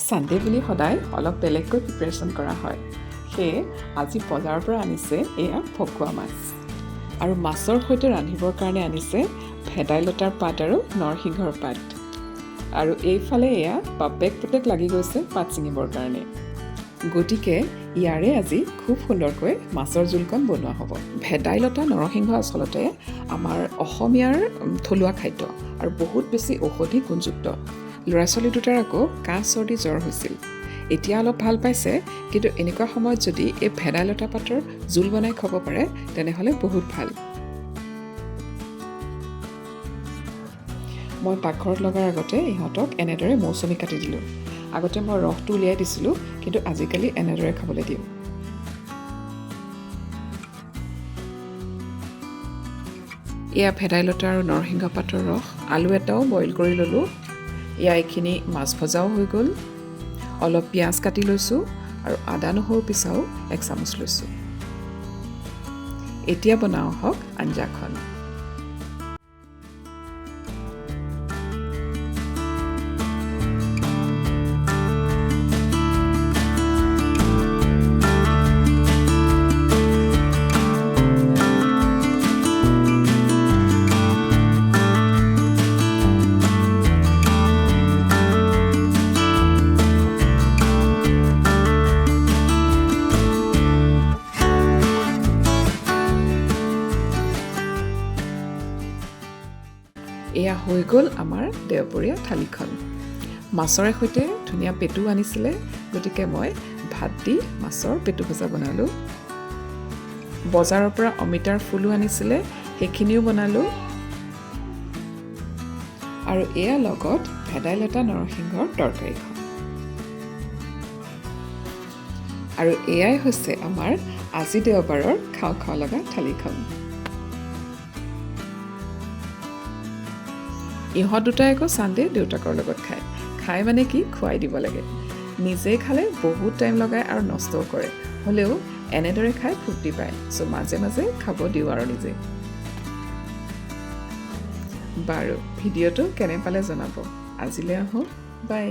Sunday বুলি সদায় অলপ বেলেগকৈ প্ৰিপেৰেশ্যন কৰা হয়। সেয়ে আজি বজাৰৰ পৰা আনিছে এয়া ভকুৱা মাছ আৰু মাছৰ সৈতে ৰান্ধিবৰ কাৰণে আনিছে ভেদাইলতাৰ পাত আৰু নৰসিংহৰ পাত। আৰু এইফালে এয়া বাপেক পুতেক লাগি গৈছে পাত ছিঙিবৰ কাৰণে। গতিকে ইয়াৰে আজি খুব সুন্দৰকৈ মাছৰ জোলকণ বনোৱা হ'ব। ভেদাইলতা নৰসিংহ আচলতে আমাৰ অসমীয়াৰ থলুৱা খাদ্য আৰু বহুত বেছি ঔষধি গুণযুক্ত। ল'ৰা ছোৱালী দুটাৰ আকৌ কাহ, চৰ্দি, জ্বৰ হৈছিল। এতিয়া অলপ ভাল পাইছে, কিন্তু এনেকুৱা সময়ত যদি এই ভেদাইলতা পাতৰ জোল বনাই খাব পাৰে তেনেহ'লে বহুত ভাল। মই পাকঘৰত লগাৰ আগতে ইহঁতক এনেদৰে মৌচুমী কাটি দিলোঁ। আগতে মই ৰসটো উলিয়াই দিছিলোঁ, কিন্তু আজিকালি এনেদৰে খাবলৈ দিওঁ। এয়া ভেদাইলতা আৰু নৰসিংহ পাতৰ ৰস। আলু এটাও বইল কৰি ল'লোঁ। এয়া এইখিনি মাছ ভজাও হৈ গ'ল। অলপ পিঁয়াজ কাটি লৈছোঁ আৰু আদা নহৰু পিচাও এক চামুচ লৈছোঁ। এতিয়া বনাওঁ আহক আঞ্জাখন। এয়া হৈ গ'ল আমাৰ দেওবৰীয়া থালিখন। মাছৰে সৈতে ধুনীয়া পেটু আনিছিলে, গতিকে মই ভাত দি মাছৰ পেটু ভজা বনালোঁ। বজাৰৰ পৰা অমিতাৰ ফুলো আনিছিলে, সেইখিনিও বনালোঁ। আৰু এয়া লগত ভেদাইলতা নৰসিংহৰ তৰকাৰীখন। আৰু এয়াই হৈছে আমাৰ আজি দেওবাৰৰ খাওঁ খাওঁ লগা থালিখন। ইহঁত দুটাই আকৌ ছানডে দেউতাকৰ লগত খায়। খাই মানে কি, খুৱাই দিব লাগে। নিজে খালে বহুত টাইম লগায় আৰু নষ্টও কৰে, হ'লেও এনেদৰে খাই ফূৰ্তি পায়। চ' মাজে মাজে খাব দিওঁ আৰু নিজে। বাৰু, ভিডিঅ'টো কেনে পালে জনাব। আজিলৈ আহোঁ, বাই।